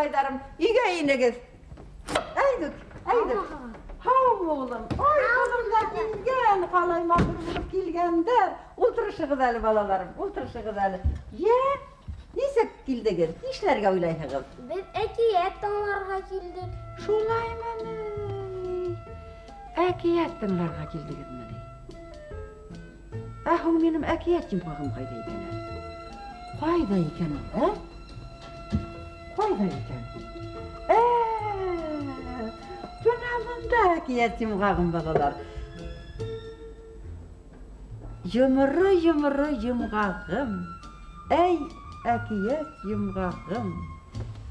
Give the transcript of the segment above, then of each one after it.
Балаҡайҙарым, өйгә инегеҙ. Әйҙүк, әйҙүк. Һаумы, улым? Ой, ҡыҙым да килгән, ҡалай матур булып килгәндәр. Ултырышығыҙ әле, балаларым, ултырышығыҙ әле. Йә, нисек килдегеҙ? Нишләргә уйлайһығыҙ? Беҙ әкиәт тыңларға килдек. Шулаймы ни? Әкиәт тыңларға килдегеҙме ни? Ә һуң минең әкиәт йомғағым ҡайҙа икән әле? Ҡайҙа икән ул, ә? Ҡайҙа икән? Ә, бына бында әкиәт йомғағым, балалар. Йоморо, йоморо йомғағым, әй, әкиәт йомғағым,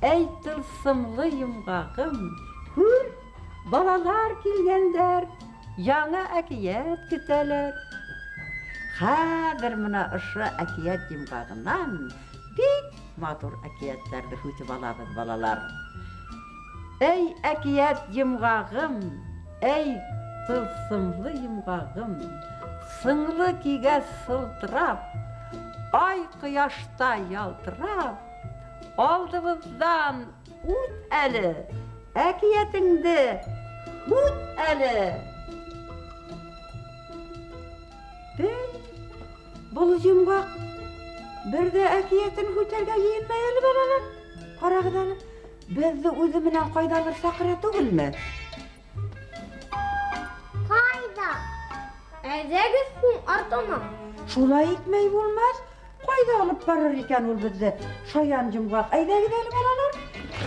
әй, тылсымлы йомғағым. Күр, балалар килгәндәр, яңы әкиәт көтәләр. Хәҙер бына ошо әкиәт йомғағынан бик матур әкиәттәрҙе һүтеп алабыҙ, балалар. Эй, әкиәт йомғағым, эй, тылсымлы йомғағым, сыңлы көйгә сылтырап, ай ҡояшта ялтырап, алдыбыҙҙан үт әле, әкиәтеңде һүт әле. Бей, был йомғаҡ бер ҙә әкиәтен һүтергә йыйынмай әле, балалар. Ҡарағыҙ әле, беҙҙе үҙе менән ҡайҙалыр саҡыра түгелме? Ҡайҙа? Әйҙәгеҙ һуң артынан. Шулай итмәй булмаҫ. Ҡайҙа алып барыр икән ул беҙҙе? Шаян йомғаҡ. Әйҙәгеҙ әле, балалар.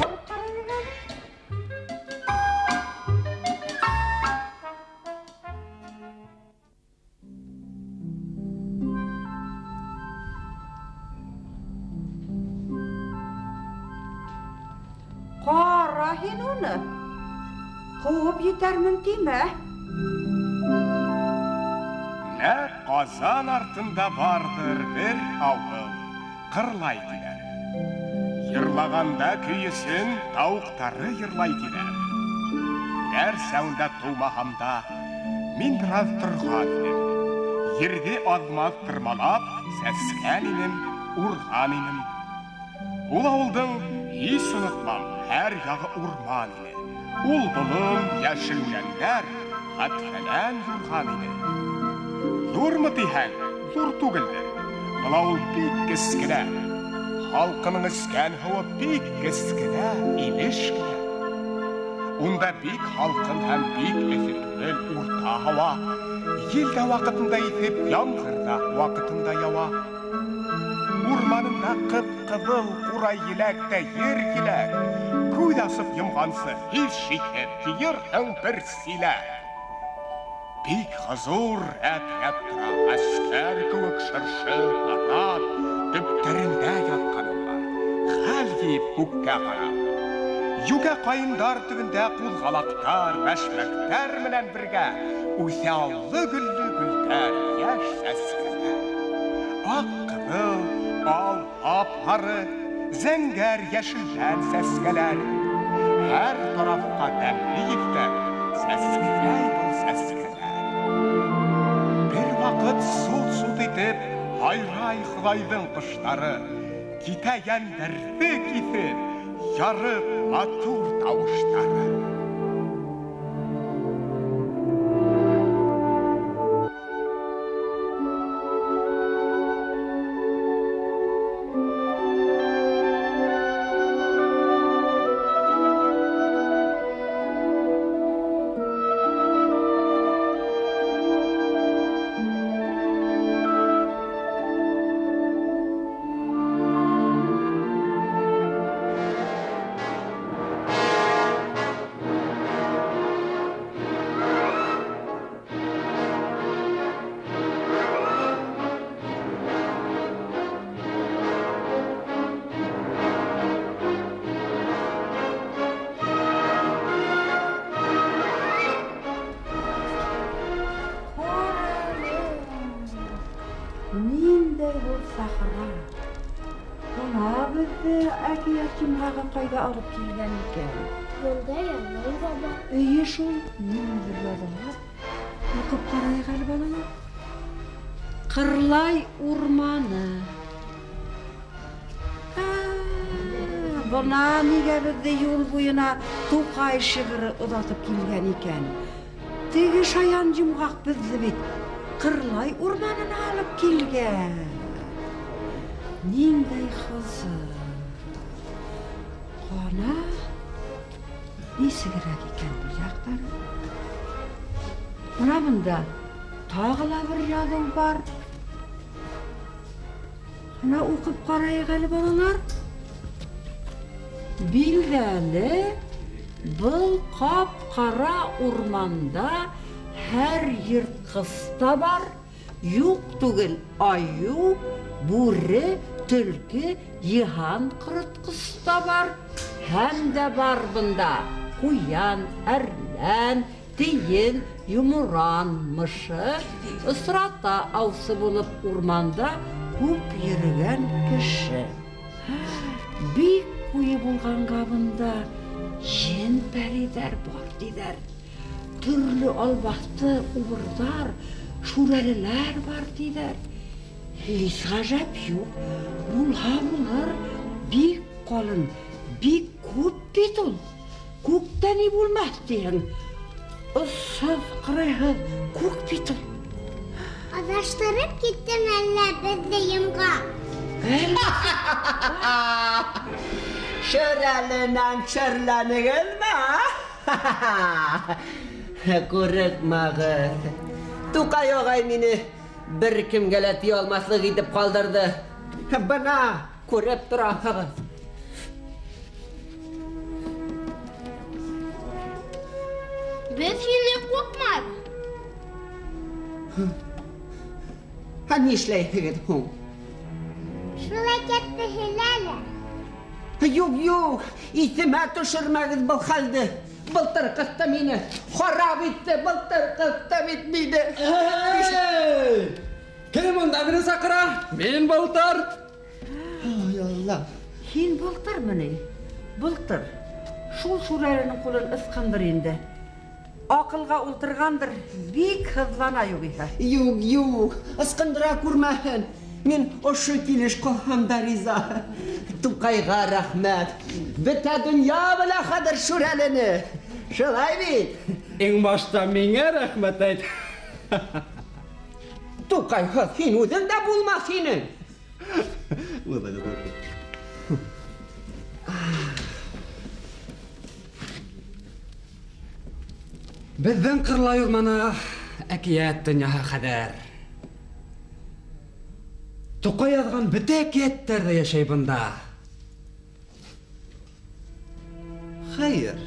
Алып барайыҡ әле. Ҡара һин уны. Ҡыуып етәрмен тимә. Нәҡ Ҡазан артында барҙыр бер ауыл, Ҡырлай тиҙәр. Йырлағанда көй өсөн тауыҡтары йырлай тиҙәр. Гәрсә унда тыумаһам да, мин бер аҙ торған инем. Ерҙе аҙмаҙ тырмалап, сәскән инем, урған инем. Ул ауылдың һис онотмам, һәр яғы урман ине. Ул болон, йәшел үләндәр, хәтфәлән юрған ине. Ҙурмы тиһәң, ҙур түгелдер. Был ауыл бик кескенә. Халҡының эскән һыуы бик кескенә, инеш кенә. Унда бик һалҡын һәм бик эҫе түгел, урта һауа. Ел дә ваҡытында иҫеп, ямғыр ҙа ваҡытында яуа. Урманында ҡып-ҡыҙыл ҡурай еләк тә ер еләк. Күҙ асып йомғансы, һис шикһеҙ йыйырһың бер силәк. Бик хозур рәт-рәт тора, ғәскәр кеүек шыршы, нарат, төптәрендә ятҡан улар. Хәл йыйып күккә ҡарап. Йүкә ҡайындар төбөндә ҡуҙғалаҡтар, бәшмәктәр менән бергә үҫә аллы-гөллө гөлдәр, йәш сәскәләр. Аҡ, ҡыҙыл, ал, һап-һары, зәңгәр, йәшелдән сәскәләр. Һәр тарафҡа тәмле еҫтәр, сәскәләй был сәскәләр. Бер ваҡыт сут-сут итеп һайрай Хоҙайҙың ҡоштары, китә йәндәрҙе киҫеп, ярып матур тауыштары. Ниндәй ҙур сахра! Бына беҙҙе әкиәт йомғағы ҡайҙа алып килгән икән? Бында яҙыу ҙа бар. Эйе шул, ниндәйҙер яҙыулар. Уҡып ҡарайыҡ әле, балалар. Ҡырлай урманы. Бына нигә беҙҙе юл буйына Туҡай шиғыры оҙатып килгән икән. Теге шаян йомғаҡ беҙҙе бит Ҡырлай урманына алып килгән. Ниндәй ҡыҙыҡ. Ҡана, нисегерәк икән был яҡтары? Бына бында тағы ла бер яҙыу бар. Бына уҡып ҡарайыҡ әле, балалар. Билдәле, был ҡап-ҡара урманда һәр йыртҡыс та бар, юҡ түгел айыу, бүре, төлкө, йыһан ҡоротҡос та бар, һәм дә бар бында ҡуян, әрлән, тейен, йоморан, мышы, осрата аусы булып урманда күп йөрөгән кеше. Бик ҡуйы булғанға бында ен-пәриҙәр бар тиҙәр. Төрлө албаҫты, убырҙар, шүрәлеләр бар тиҙәр. Һис ғәжәп юҡ, булһа булыр, бик ҡалын, бик күп бит ул. Күктә ни булмаҫ тиһең. Осһоҙ, ҡырайһыҙ күк бит ул. Аҙаштырып киттеме әллә беҙҙе йомғаҡ? Шүрәленән шөрләнегеҙме? Ҡурҡмағыҙ. Туҡай ағай мине бер кемгә лә тейә алмаҫлыҡ итеп ҡалдырҙы. Бына күреп тораһығыҙ. Беҙ һине ҡурҡмайбыҙ. Ә нишләйһегеҙ һуң? Шул әкиәтте һөйлә әле. Юҡ, юҡ, иҫемә төшөрмәгеҙ был хәлде. Былтыр ҡыҫты мине, харап итте, былтыр ҡыҫты бит мине. Эй! Кем унда мине саҡыра? Мин былтыр. Ай, Алла. Һин былтырмы ни? Былтыр. Шул шүрәленең ҡулын ысҡындыр инде. Аҡылға ултырғандыр, бик һыҙлана юғиһә. Юҡ, юҡ, ысҡындыра күрмәһен. Мин ошо килеш ҡалһам да риза. Туҡайға рәхмәт. Бөтә донъя белә хәҙер шүрәлене. Шулай бит? Иң башта миңә рәхмәт әйт. Туҡай, һин үҙең дә булмаҫ инең. Беҙҙең Ҡырлай урманы әкиәт донъяһы хәҙер. Туҡай яҙған бөтә әкиәттәр ҙә йәшәй бында. Хәйер.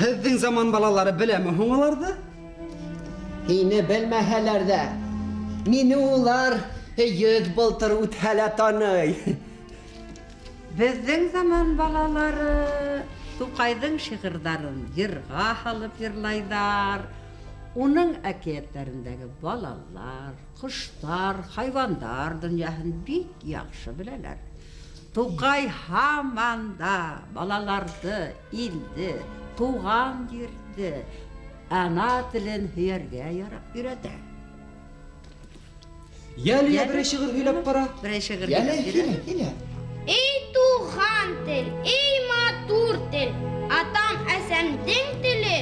Һеҙҙең заман балалары беләме һуң уларҙы? Һине белмәһәләр ҙә, мине улар 100 былтыр үтһә лә таный. Беҙҙең заман балалары Туҡайҙың шиғырҙарын йырға һалып йырлайҙар. Уның әкиәттәрендәге балалар, ҡоштар, хайуандар донъяһын бик яҡшы беләләр. Туҡай һаман да балаларҙы, илде, тыуған ерҙе, ана телен һөйәргә өйрәтә. Йәле, йә, берәй шиғыр һөйләп ҡара. Берәй шиғыр Йәле, һөйләп бирә. һөйлә, һөйлә. Эй, туған тел, эй, матур тел, атам әсәмдең теле.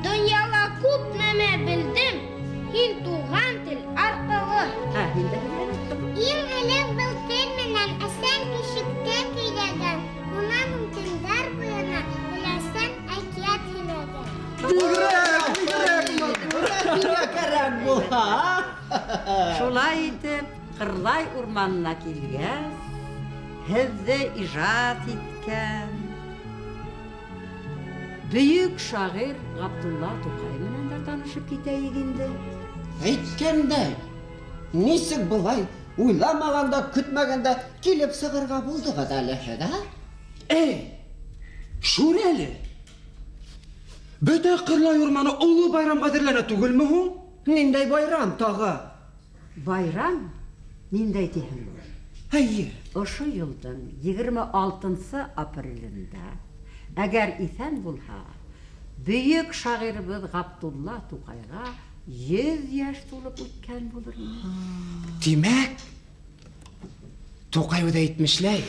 Донъяла күп нәмә белдем, һин туған тел арҡылы. Ә, һин дә беләһең. Иң элек был тел менән әсәм бишектә көйләгән, унан һуң төндәр буйына өләсәм әкиәт һөйләгән. Бигерәк, бигерәк матур, һиңә кәрәк булһа. Шулай итеп, Ҡырлай урманына килгәс, һеҙҙе ижад иткән бөйөк шағир Ғабдулла Туҡай менән дә танышып китәйек инде. Әйткәндәй, нисек былай уйламағанда, көтмәгәндә килеп сығырға булдығыҙ әле һеҙ, ә? Эй, Шүрәле! Бөтә Ҡырлай урманы оло байрамға әҙерләнә түгелме һуң? Ниндәй байрам тағы? Байрам ниндәй тиһең? Эйе. Ошо йылдың егерме алтынсы апрелендә, әгәр иҫән булһа, бөйөк шағирыбыҙ Ғабдулла Туҡайға 100 йәш тулып үткән булыр ине. Тимәк, Туҡай үҙе әйтмешләй,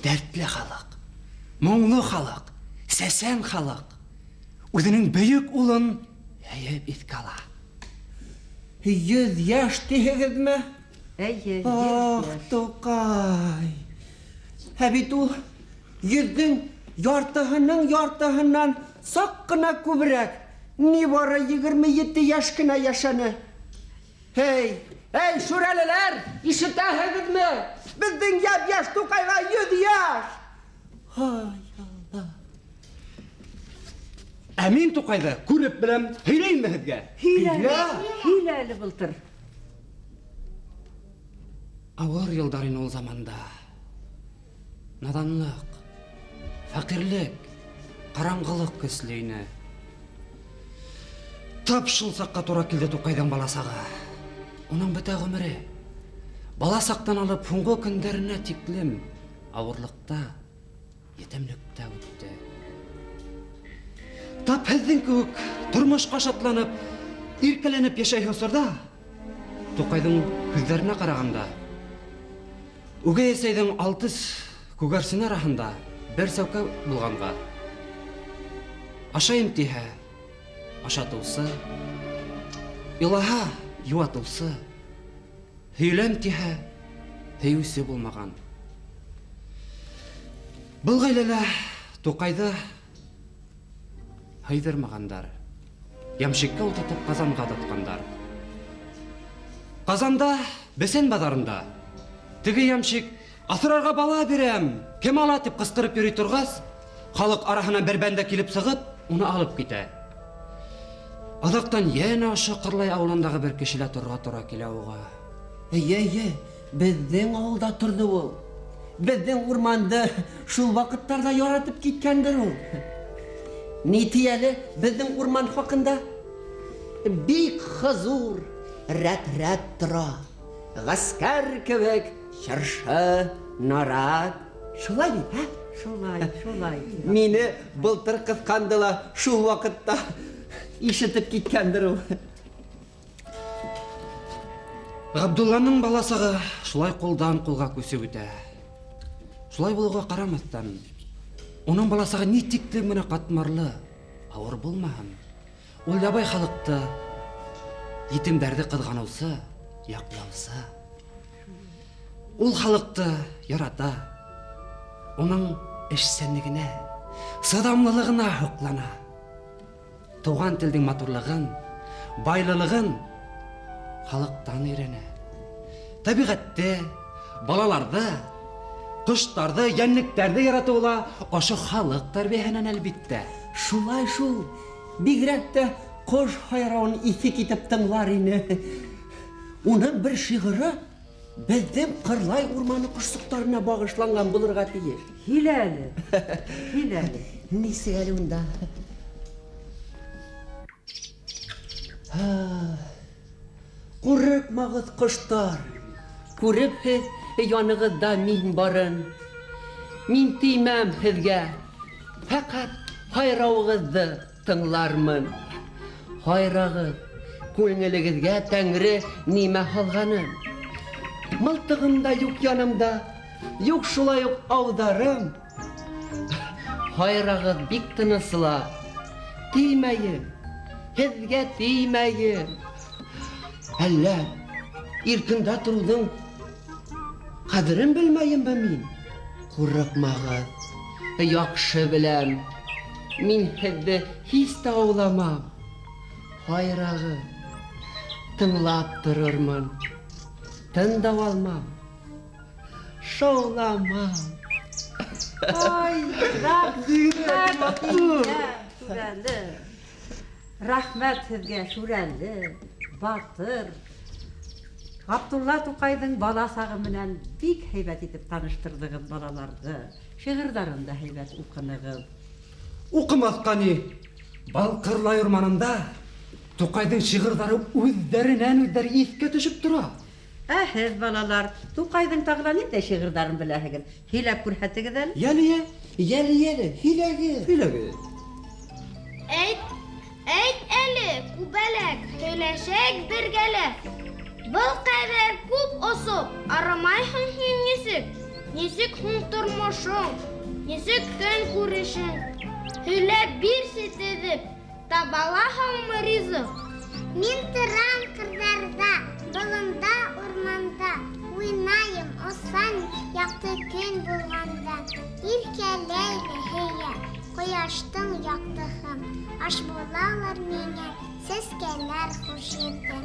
Дәртле халыҡ, моңло халыҡ, сәсән халыҡ үҙенең бөйөк улын һөйөп иҫкә ала. 100 йәш тиһегеҙме? Эйе, Ах, 100 йәш. Туҡай. Ә бит ул 100-ҙең яртыһының яртыһынан саҡ ҡына күберәк, ни бары 27 йәш кенә йәшәне. Һей, эй, шүрәлеләр, ишетәһегеҙме? Беҙҙең йәп-йәш Туҡайға 100 йәш. Ай, Алла. Ә мин Туҡайҙы күреп беләм, һөйләйемме һеҙгә? Һөйлә әле, һөйлә әле былтыр. Ауыр йылдар ине ул заманда. Наданлыҡ, фәҡирлек, ҡараңғылыҡ көслө ине. Тап шул саҡҡа тура килде Туҡайҙың баласағы. Уның бөтә ғүмере бала саҡтан алып һуңғы көндәренә тиклем ауырлыҡта, етемлектә үтте. Тап һеҙҙең кеүек тормошҡа шатланып, иркәләнеп йәшәй осорҙа Туҡайҙың һүҙҙәренә ҡарағанда үгәй әсәйҙең 6 күгәрсене араһында бер сәүкә булғанға ашайым тиһә ашатыусы, илаһа йыуатыусы, һөйләм тиһә һөйөүсе булмаған. Был ғаиләлә Туҡайҙы һыйҙырмағандар. Ямшиккә ултыртып Ҡазанға оҙатҡандар. Ҡазанда, Бесән баҙарында теге ямшик аҫырарға бала бирәм, кем ала тип ҡысҡырып йөрөй торғас, халыҡ араһынан бер бәндә килеп сығып, уны алып китә. Аҙаҡтан йәнә ошо Ҡырлай ауылындағы бер кешелә торорға тура килә уға. Эйе, эйе, беҙҙең ауылда торҙо ул. Беҙҙең урманды шул ваҡыттарҙа яратып киткәндер ул. Ни ти әле беҙҙең урман хаҡында? Бик хозур, рәт-рәт тора. Ғәскәр кеүек чыршы, нарат. Шулай бит, ә? Шулай, шулай. Мине былтыр ҡыҫҡанды ла шул ваҡытта ишетеп киткәндер ул. Ғабдулланың баласағы шулай ҡулдан ҡулға күсеп үтә. Шулай булыуға ҡарамаҫтан, уның баласағы ни тиклем генә ҡатмарлы, ауыр булмаһын, ул ябай халыҡты, етемдәрҙе ҡыҙғаныусы, яҡлаусы. Ул халыҡты ярата, уның эшсәнлегенә, сыҙамлылығына һоҡлана. Туған телдең матурлығын, байлылығын халыҡтан өйрәнә. Тәбиғәтте, балаларҙы, ҡоштарҙы, йәнлектәрҙе яратыуы ла ошо халыҡ тәрбиәһенән әлбиттә. Шулай шул, бигерәк тә ҡош һайрауын иҫе китеп тыңлар ине. Уның бер шиғыры беҙҙең Ҡырлай урманы ҡошсоҡтарына бағышланған булырға тейеш. Һөйлә әле, һөйлә әле. Нисек әле унда? Ҡурҡмағыҙ, ҡоштар, күрепһеҙ янығыҙҙа мин барын. Мин теймәм һеҙгә, фәҡәт һайрауығыҙҙы тыңлармын. Һайрағыҙ, күңелегеҙгә тәңре нимә һалғанын. Мылтығым да юҡ янымда, юҡ шулай уҡ ауҙарым. Һайрағыҙ бик тынысла, теймәйем, һеҙгә теймәйем. Әллә иркендә тороуҙың ҡәҙерен белмәйемме мин? Ҡурҡмағыҙ, яҡшы беләм, мин һеҙҙе һис тә ауламам. Һайрағыҙ, тыңлап торормон, тын да алмам, шауламам. Ай, рәхмәт һеҙгә, Шүрәле. Рәхмәт һеҙгә, Шүрәле, батыр. Ғабдулла Туҡайҙың бала сағы менән бик һәйбәт итеп таныштырҙығыҙ балаларҙы. Шиғырҙарын да һәйбәт уҡынығыҙ. Уҡымаҫҡа ни? Был Ҡырлай урманында Туҡайҙың шиғырҙары үҙҙәренән үҙҙәре иҫкә төшөп тора. Ә һеҙ, балалар, Туҡайҙың тағы ла ниндәй шиғырҙарын беләһегеҙ? Һөйләп күрһәтегеҙ әле. Йәле, йә. Йәле, йәле, һөйләгеҙ. Һөйләгеҙ. Әйт, әйт әле, күбәләк, һөйләшәйек бергәләп. Был ҡәҙәр күп осоп, арымайһың һин нисек? Нисек һуң тормошоң, нисек көн күрешең? Һөйләп бирсе теҙеп, табалаһыңмы ризыҡ? Мин торам ҡырҙарҙа, болонда, урманда, уйнайым, осам яҡты көн булғанда. Иркәләй ҙә һөйә ҡояштың яҡтыһы. Аш булалар миңә сәскәләр хуш еҫе.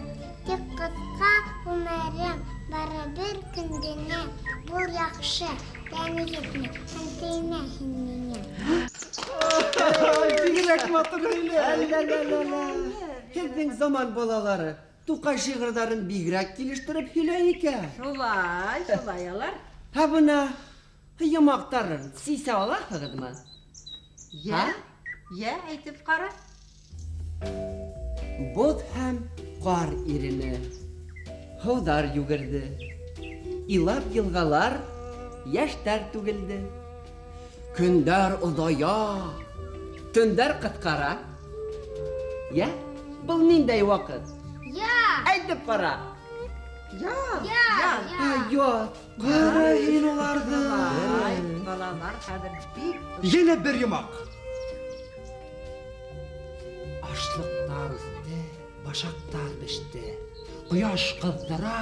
Тик ҡыҫҡа ғүмерем барыбер көнгөнә. Бул яҡшы, рәнйетмә һәм теймә һин миңә. Бигерәк матур һөйләй. Әллә-лә-лә-лә. Һеҙҙең заман балалары Туҡай шиғырҙарын бигерәк килештереп һөйләй икән. Шулай, шулай алар. Ә бына йомаҡтарын сисә алаһығыҙмы? Йә, йә, әйтеп ҡара. Боҙ һәм ҡар ирене, һыуҙар йүгерҙе. Илап йылғалар, йәштәр түгелде. Көндәр оҙая, төндәр ҡыҫҡара. Йә, был ниндәй ваҡыт? Я! Әйтеп ҡара. Я, Я, я. Яҙ, ҡара һин уларҙы. Шулай, балалар хәҙер бик Йәнә бер йомаҡ. Ашлыҡтар үҫте, башаҡтар беште. Ҡояш ҡыҙҙыра,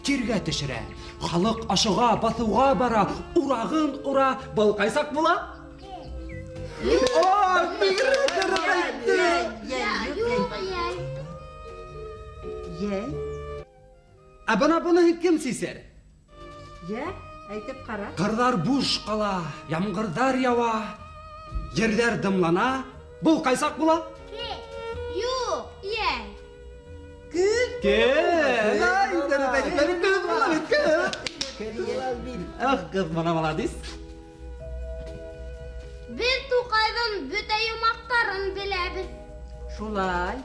тиргә төшөрә. Халыҡ ашыға, баҫыуға бара, урағын ура. Был ҡайсаҡ була? О, бигерәк дөрөҫ әйтте. Йә, Юҡ, йәй. йәй, Ә бына быныһын кем сисер? йә, әйтеп ҡара. Ҡырҙар буш ҡала, ямғырҙар яуа, ерҙәр дымлана. Был ҡайсаҡ була? Юҡ, йәй. Көҙ. Көҙ. Ай, дөрөҫ әйтте. Көҙ була бит, көҙ. Ах, ҡыҙ, бына молодец. Беҙ Туҡайҙың бөтә йомаҡтарын беләбеҙ. Шулай.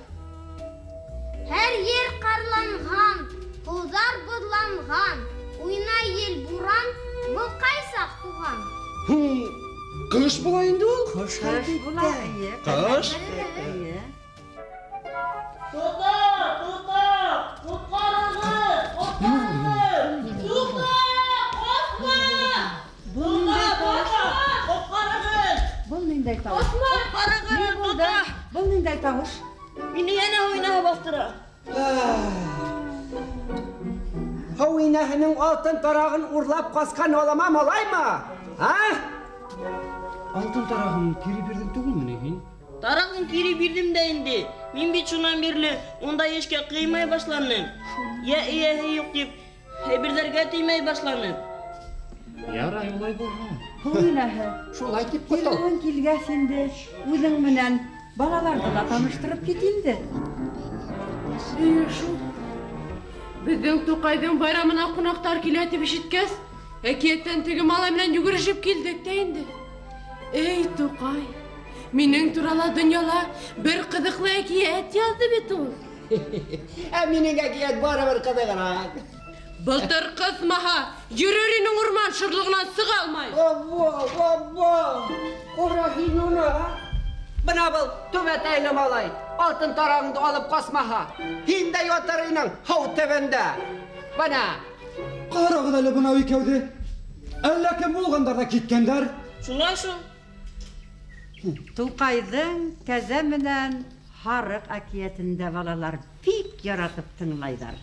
Һәр ер ҡарланған, һыуҙар боҙланған, уйнай ел буран, был ҡайсаҡ туған? Һуң, ҡыш була инде ул? Ҡыш Ҡыш була, эйе. Ҡыш. Эйе. Тота, тота, ҡотҡарығыҙ, ҡотҡарығыҙ. Туҡта, ҡасма. Был ниндәй тауыш? Ҡотҡарығыҙ. Был ниндәй тауыш? Ҡотҡарығыҙ, Ни булды? тота. Был ниндәй тауыш? Мине йәнә һыу инәһе баҫтыра. Һыу инәһенең алтын тарағын урлап ҡасҡан олама малаймы? А? Алтын тарағын кире бирҙең түгелме ни һин? Тарағын кире бирҙем дә инде. Мин бит шунан бирле ундай эшкә ҡыймай башланым. Йә эйәһе юҡ тип, әйберҙәргә теймәй башланым. Ярай, улай булһа. Һыу инәһе. Шулай тип ҡотол. Килеүең килгәс инде, үҙең менән балаларҙы ла таныштырып кит инде. Эйе шул. Беҙҙең Туҡайҙың байрамына ҡунаҡтар килә тип ишеткәс, әкиәттән теге малай менән йүгерешеп килдек тә инде. Эй, Туҡай, минең турала донъяла бер ҡыҙыҡлы әкиәт яҙҙы бит ул. Ә минең әкиәт барыбер ҡыҙығыраҡ. Былтыр ҡыҫмаһа, йөрөр инең урман шырлығынан сыға алмай. Або, або, ҡара һин уны, а? Бына был түбәтәйле малай, алтын тарағыңды алып ҡасмаһа, һин дә ятыр инең һыу төбөндә. Бына. Ҡарағыҙ әле бынау икәүҙе. Әллә кем булғандар ҙа киткәндәр. Шулай шул. Туҡайҙың кәзә менән һарыҡ әкиәтендә балалар бик яратып тыңлайҙар.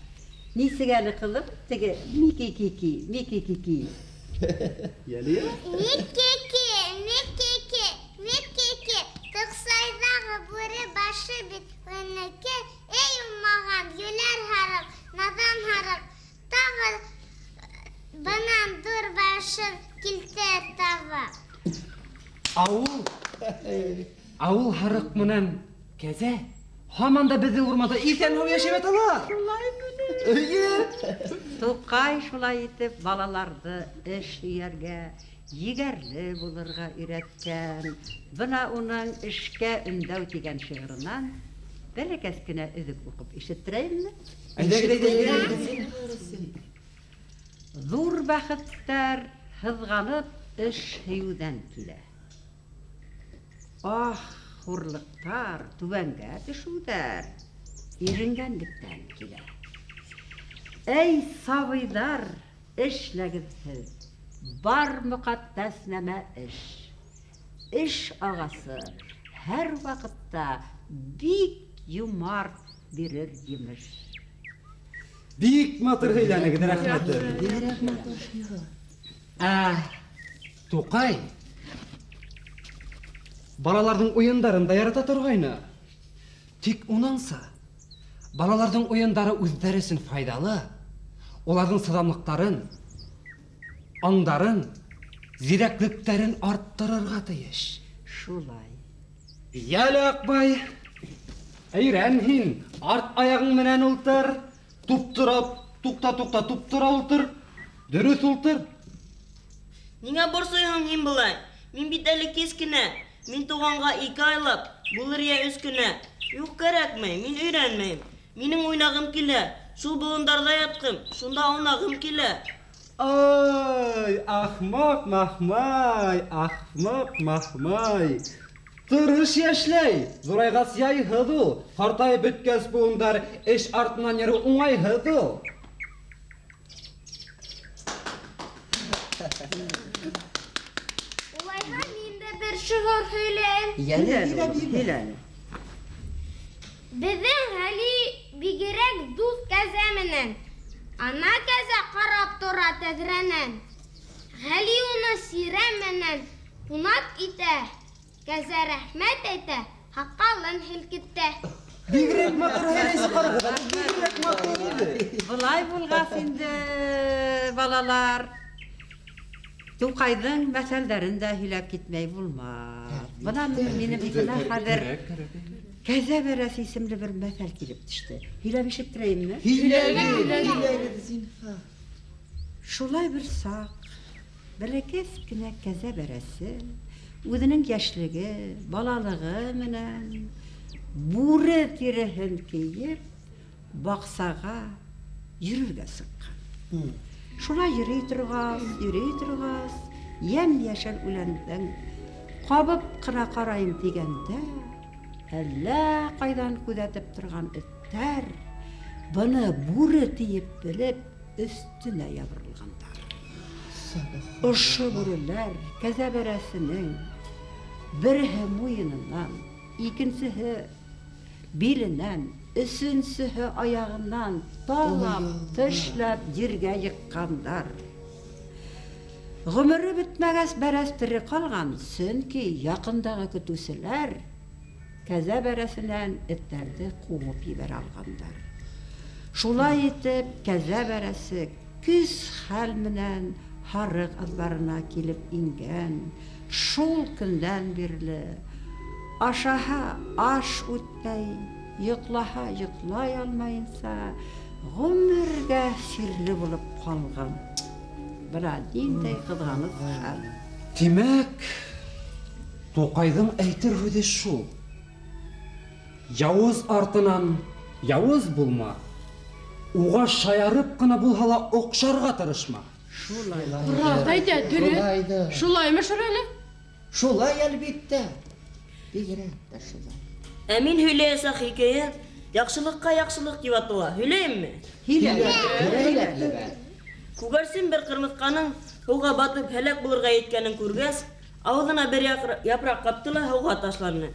Нисек әле ҡылып, теге мики-кики, мики-кики. Йәле? Микки-ки, микки-ки, микки-ки. Тоҡсайҙағы бүре башы бит уныҡы. Эй, уңмаған, йүләр һарыҡ, наҙан һарыҡ. Тағы бынан ҙур башын килтер табып. Ауыл, ауыл һарыҡ менән кәзә һаман да беҙҙең урманда иҫән-һау йәшәп яталар. Эйе. Туҡай шулай итеп балаларҙы эш һөйәргә, егәрле булырға өйрәткән. Бына уның Эшкә өндәү тигән шиғырынан бәләкәс кенә өҙөк уҡып ишеттерәйемме? Әйҙәгеҙ, әйҙәгеҙ, әйҙәгеҙ. Ҙур бәхеттәр һыҙғанып эш һөйөүҙән килә. Ах, хурлыҡтар, түбәнгә төшөүҙәр иренгәнлектән килә. Эй, сабыйҙар, эшләгеҙ һеҙ, Бар мөҡәддәс нәмә эш. Эш ағасы һәр ваҡытта бик йомарт бирер емеш. Бик матур һөйләнегеҙ, рәхмәт. Бигерәк матур шиғыр. Ә Туҡай балаларҙың уйындарын да ярата торғайны. Тик уныңса балаларҙың уйындары үҙҙәре өсөн файҙалы, уларҙың сыҙамлыҡтарын, аңдарын, зирәклектәрен арттырырға тейеш. Шулай. Йәле, Аҡбай, әйрән һин, арт аяғың менән ултыр, туп-тура, туҡта-туҡта, туп-тура ултыр, дөрөҫ ултыр. Ниңә борсойһоң һин былай? Мин бит әле кескенә. Мин туғанға 2 айлап, булыр йә 3 кенә. Юҡ, кәрәкмәй, мин өйрәнмәйем. Минең уйнағым килә. Шул болондарҙа ятҡым, шунда аунағым килә. Ай, ахмаҡ махмай, ахмаҡ махмай. Тырыш йәшләй, ҙурайғас яйһыҙ ул. Ҡартайып бөткәс быуындар эш артынан йөрөү уңайһыҙ ул. Улайһа мин дә бер шиғыр һөйләйем. Йәле, һөйлә. Беҙҙең Ғәли бигерәк дуҫ кәзә менән. Ана кәзә ҡарап тора тәҙрәнән. Ғәли уны сирәм менән ҡунаҡ итә. Кәзә рәхмәт әйтә, һаҡалын һелкетә. Бигерәк матур һөйләйсе ҡарағыҙ, бигерәк матур ине. Былай булғас инде, балалар, Туҡайҙың мәҫәлдәрен дә һөйләп китмәй булмаҫ. Бына минең иҫемә хәҙер Кәзә бәрәсе исемле бер мәҫәл килеп төштө. Һөйләп ишеттерәйемме? Һөйләгеҙ, зинһар. Шулай бер саҡ бәләкәс кенә кәзә бәрәсе үҙенең йәшлеге, балалығы менән бүре тиреһен кейеп баҡсаға йөрөргә сыҡҡан. Шулай йөрөй торғас, йөрөй торғас, йәм-йәшел үләндең ҡабып ҡына ҡарайым тигәндә, әллә ҡайҙан күҙәтеп торған эттәр быны бүре тиеп белеп өҫтөнә ябырылғандар. Ошо бүреләр кәзә бәрәсенең береһе муйынынан, икенсеһе биленән, өсөнсөһө аяғынан талап, тешләп ергә йыҡҡандар. Ғүмере бөтмәгәс бәрәс тере ҡалған, сөнки яҡындағы көтөүселәр кәзә бәрәсенән эттәрҙе ҡыуып ебәрә алғандар. Шулай итеп кәзә бәрәсе көс хәл менән һарыҡ аҙбарына килеп ингән. Шул көндән бирле ашаһа аш үтмәй, йоҡлаһа йоҡлай алмайынса ғүмергә сирле булып ҡалған. Бына ниндәй ҡыҙғаныс хәл. Тимәк, Туҡайҙың әйтер һүҙе шул: яуыз артынан яуыз булма, уға шаярып ҡына булһа ла оҡшарға тырышма. Шулай. Раҫ әйтә, дөрөҫ. Шулаймы, Шүрәле? Шулай, әлбиттә. Бигерәк тә шулай. Ә мин һөйләйәсәк хикәйә яҡшылыҡҡа яҡшылыҡ тип атала. Һөйләйемме? Һөйлә. Күгәрсен бер ҡырмыҫҡаның һыуға батып һәләк булырға еткәнен күргәс, ауыҙына бер япраҡ ҡапты ла һыуға ташланы.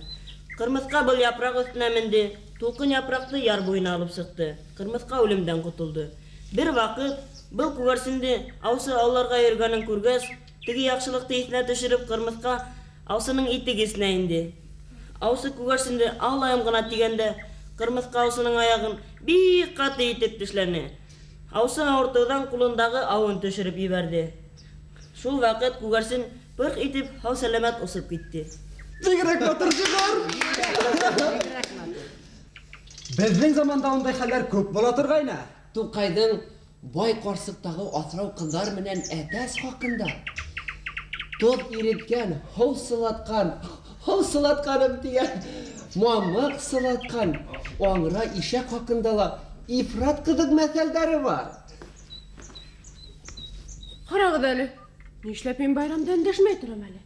Ҡырмыҫҡа был япраҡ өҫтөнә менде, тулҡын япраҡты яр буйына алып сыҡты. Ҡырмыҫҡа үлемдән ҡотолдо. Бер ваҡыт был күгәрсенде аусы ауларға йөрөгәнен күргәс, теге яҡшылыҡты иҫенә төшөрөп, ҡырмыҫҡа аусының итеге эсенә инде. Аусы күгәрсенде аулайым ғына тигәндә, ҡырмыҫҡа аусының аяғын бик ҡаты итеп тешләне. Аусы ауыртыуҙан ҡулындағы ауын төшөрөп ебәрҙе. Шул ваҡыт күгәрсен пырҡ итеп һау-сәләмәт осоп китте. Бигерәк матур шиғыр! Беҙҙең заманда ундай хәлдәр күп була торғайны. Туҡайҙың бай ҡарсыҡтағы аҫрау ҡыҙҙар менән әтәс хаҡында тоҙ иреткән, һыу сылатҡан, һыу сылатҡаным тигән, мамыҡ сылатҡан, аңра ишәк хаҡында ла ифрат ҡыҙыҡ мәҫәлдәре бар. Ҡарағыҙ әле, нишләп мин байрамда өндәшмәй торам әле?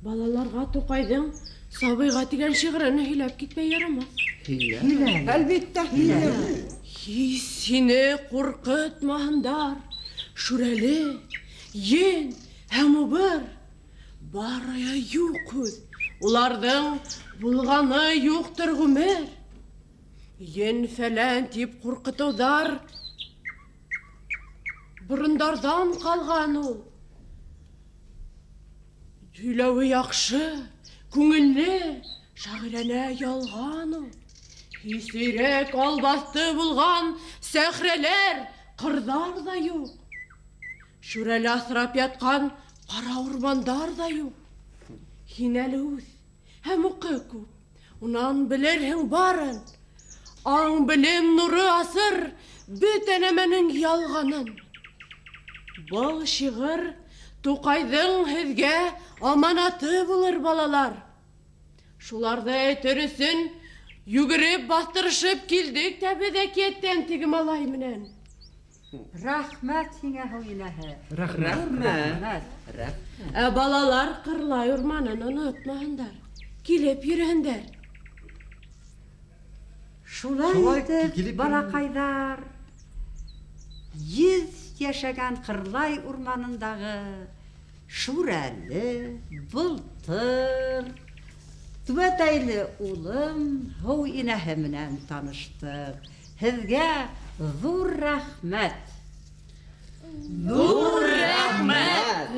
Балаларға Туҡайҙың Сабыйға тигән шиғырын һөйләп китмәй ярамаҫ. Һөйлә. Әлбиттә, һөйлә. Һис һине ҡурҡытмаһындар, Шүрәле, ен һәм убыр. Барыя юҡ һүҙ, уларҙың булғаны юҡтыр ғүмер. Ен фәлән тип ҡурҡытыуҙар борондарҙан ҡалған ул. Һөйләүе яҡшы, күңелле, шағирәнә ялған ул. Һис һирәк албаҫты булған сәхрәләр, ҡырҙар ҙа юҡ. Шүрәле аҫрап ятҡан ҡара урмандар ҙа юҡ. Һин әле үҫ һәм уҡы күп, унан белерһең барын. Аң белем нуры асыр бөтә нәмәнең ялғанын. Был шиғыр Туҡайҙың һеҙгә аманаты булыр, балалар. Шуларҙы әйтер өсөн йүгереп баҫтырышып килдек тә беҙ әкиәттән теге малай менән. Рәхмәт һиңә, һыу инәһе. Рәхмәт. Ә балалар Ҡырлай урманын онотмаһындар, килеп йөрөһөндәр. Шулай Шулай итеп, килеп балаҡайҙар, 100 йәшәгән Ҡырлай урманындағы Шүрәле, Былтыр, Түбәтәйле улым һыу инәһе менән таныштыҡ. Һеҙгә ҙур рәхмәт. Ҙур рәхмәт.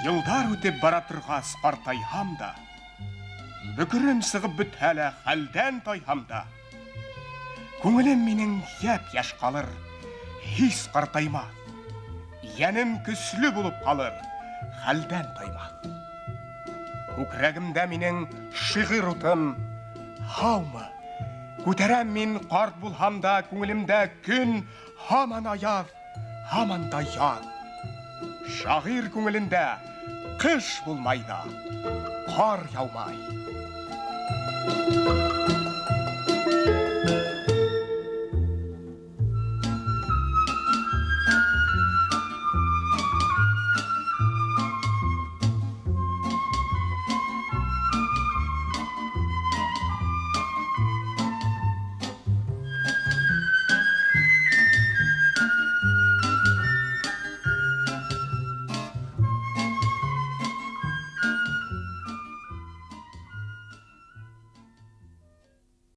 Йылдар үтеп бара торғас ҡартайһам да, бөкөрөм сығып бөтһә лә хәлдән тайһам да, күңелем минең йәп-йәш ҡалыр, һис ҡартаймаҫ. Йәнем көслө булып ҡалыр, хәлдән таймаҫ. Күкрәгемдә минең шиғыр утым, һаумы? Күтәрәм мин ҡарт булһам да, күңелемдә көн һаман аяҙ, һаман да яҙ. Шағир күңелендә ҡыш булмай ҙа, ҡар яумай.